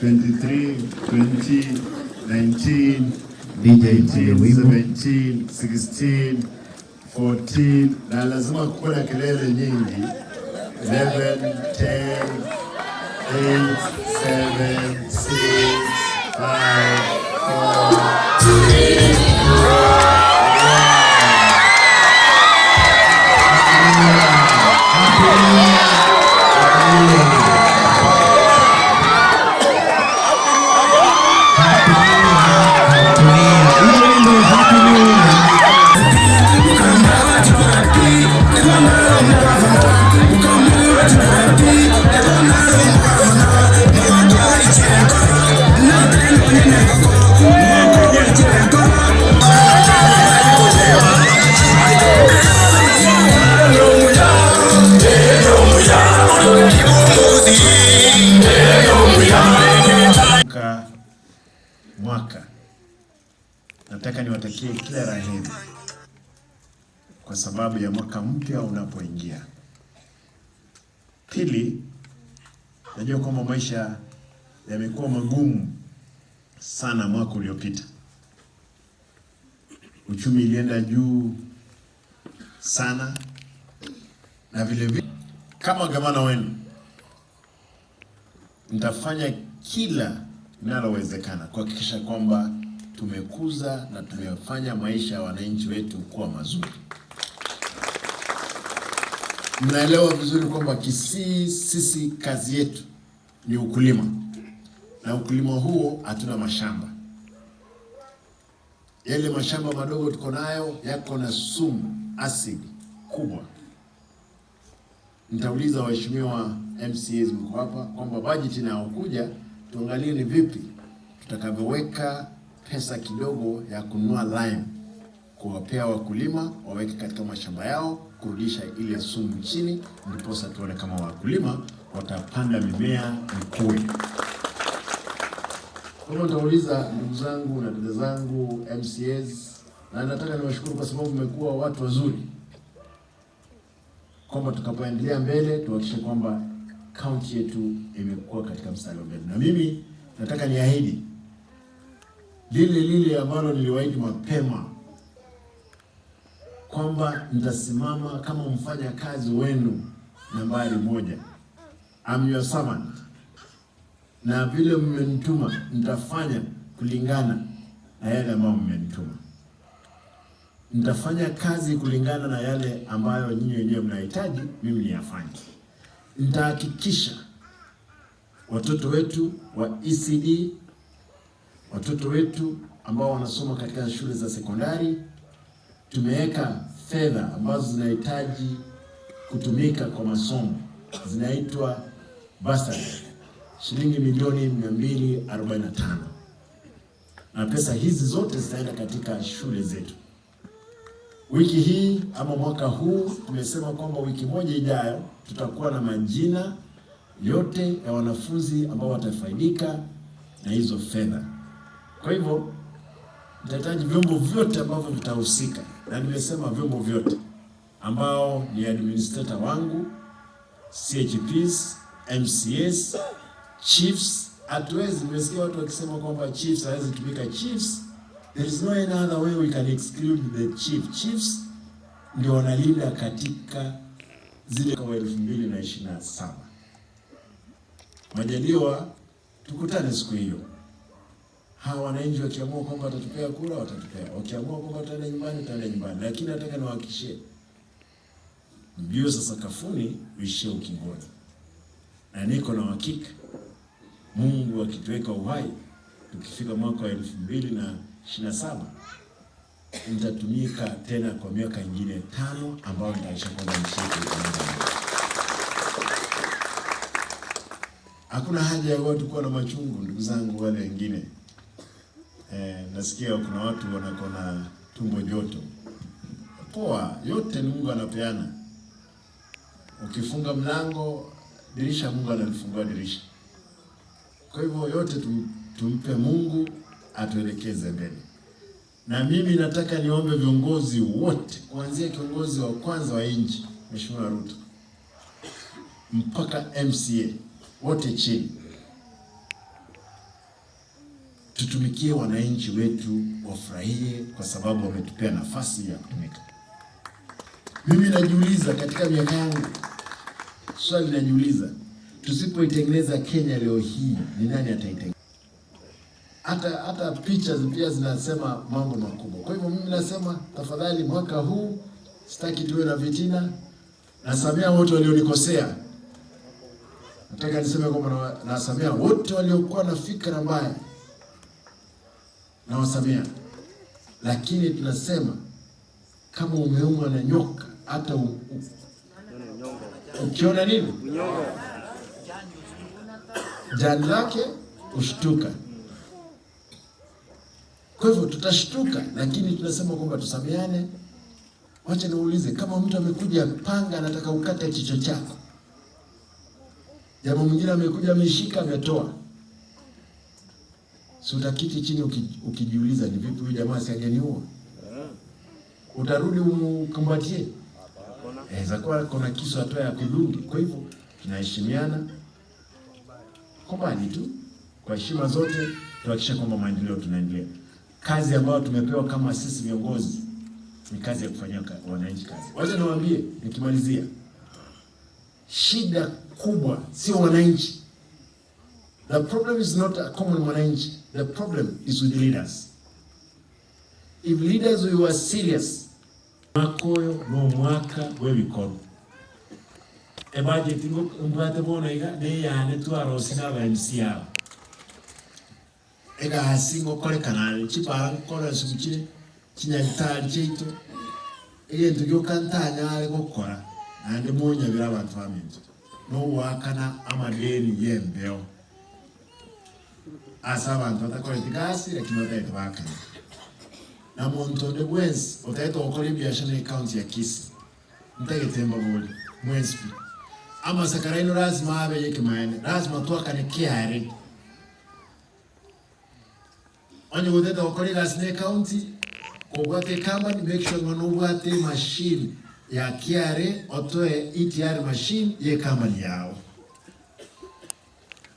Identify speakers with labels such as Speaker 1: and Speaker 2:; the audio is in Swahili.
Speaker 1: 23, 20, 19,
Speaker 2: DJ piga
Speaker 1: 18,
Speaker 2: wimbo.
Speaker 1: 17, 16, 14 na lazima kuwe na kelele nyingi. 11, 10, 8, 7, 6, 5, 4.
Speaker 2: Huo wimbo Happy New Year.
Speaker 1: Mwaka nataka niwatakie kila la heri kwa sababu ya mwaka mpya unapoingia. Pili, najua kwamba maisha yamekuwa magumu sana mwaka uliopita. Uchumi ilienda juu sana, na vile vile kama gavana wenu nitafanya kila linalowezekana kuhakikisha kwamba tumekuza na tumefanya maisha ya wananchi wetu kuwa mazuri. Mnaelewa vizuri kwamba Kisii sisi kazi yetu ni ukulima, na ukulima huo hatuna mashamba. Yale mashamba madogo tuko nayo yako na sumu asidi kubwa. Nitauliza waheshimiwa MCAs mko hapa kwamba budget inayokuja tuangalie ni vipi tutakavyoweka pesa kidogo ya kununua lime kuwapea wakulima waweke katika mashamba yao kurudisha ile sumu chini, ndiposa tuone kama wakulima watapanda mimea ikue. Kwa hivyo nitauliza ndugu zangu na dada zangu MCAs, na nataka niwashukuru kwa sababu mmekuwa watu wazuri, kwamba tutakapoendelea mbele tuhakikishe kwamba kaunti yetu imekuwa katika mstari wa mbele, na mimi nataka niahidi lile lile ambalo niliwaahidi mapema kwamba nitasimama kama mfanya kazi wenu nambari moja. I'm your servant, na vile mmenituma nitafanya kulingana na yale ambayo mmenituma. Nitafanya kazi kulingana na yale ambayo nyinyi wenyewe mnahitaji mimi niyafanye. Nitahakikisha watoto wetu wa ECD, watoto wetu ambao wanasoma katika shule za sekondari, tumeweka fedha ambazo zinahitaji kutumika kwa masomo zinaitwa bursary, shilingi milioni 245, na pesa hizi zote zitaenda katika shule zetu. Wiki hii ama mwaka huu tumesema kwamba wiki moja ijayo tutakuwa na majina yote ya wanafunzi ambao watafaidika na hizo fedha. Kwa hivyo nitahitaji vyombo vyote ambavyo vitahusika, na nimesema vyombo vyote ambao ni administrator wangu, CHPs, MCAs, chiefs. Hatuwezi, nimesikia watu wakisema kwamba chiefs hawezi tumika. Chiefs, there is no any other way we can exclude the chief. Chiefs ndio wanalinda katika zile kwa 2027. Majaliwa, tukutane siku hiyo. Hawa wananchi wakiamua kwamba watatupea kura watatupea, wakiamua kwamba tutaenda nyumbani tutaenda nyumbani, lakini nataka niwahakikishie mbio za sakafuni huishia ukingoni, na niko na uhakika Mungu akituweka uhai, tukifika mwaka wa 2027 Nitatumika tena kwa miaka ingine 5 ambayo nitaisha kwamba nchi yetu inaenda mbele. Hakuna haja ya watu kuwa na machungu, ndugu zangu wale wengine. Nasikia kuna watu wanakuwa na tumbo joto. Poa, yote ni Mungu anapeana. Ukifunga mlango dirisha, Mungu analifungua dirisha. Kwa hivyo yote tumpe Mungu atuelekeze mbele. Na mimi nataka niombe viongozi wote, kuanzia kiongozi wa kwanza wa nchi Mheshimiwa Ruto mpaka MCA wote chini, tutumikie wananchi wetu wafurahie, kwa sababu wametupea nafasi ya kutumika. Mimi najiuliza katika miaka yangu, swali najiuliza, tusipoitengeneza Kenya leo hii ni nani ataitengeneza? Hata picha pia zinasema mambo makubwa. Kwa hivyo mimi nasema tafadhali, mwaka huu sitaki tuwe na fitina. Nasamea wote walionikosea. Nataka niseme kwamba nasamea wote waliokuwa na fikra mbaya, nawasamea. Lakini tunasema kama umeumwa na nyoka, hata ukiona nini jani lake ushtuka. Kwa hivyo tutashtuka, lakini tunasema kwamba tusameane. Wacha niulize, kama mtu amekuja panga anataka ukate kichwa chako, jamaa mwingine amekuja ameshika ametoa, si utakiti chini ukijiuliza ni vipi huyu jamaa si angeniua? Utarudi umkumbatie? Za kuwa kuna kisu atoa ya kudungi. Kwa hivyo tunaheshimiana kwa mbali tu, kwa heshima zote tuhakikishe kwamba maendeleo tunaendelea. Kazi ambayo tumepewa kama sisi viongozi ni kazi ya kufanyia wananchi kazi. Wacha niwaambie nikimalizia, shida kubwa sio wananchi. The problem is not a common mwananchi. The problem is with leaders. If leaders we were serious, makoyo no mwaka w'ebikoro ebudget mbwate bono iga neyane twarosi na aba MC abo egasi ngokorekana chipara ngokora sibukire chinyagitari chiaito egento gioka ntanyare gokora naende monyabera abantu baminto nowakana amadeni yembeo ase abantu batakorete gasi lakini bataete bakana na muntu onde bwensi otaete gokora ebiashara ekaunti ya Kisii ntagete mbabori mwensi pi amasakara ino lazima abe yekimaene lazima twakane KRA onye gotete gokora egasi na ekaunti kobwate company make sure ng'a nobwate machine ya KRA otoe ETR machine ye company yao.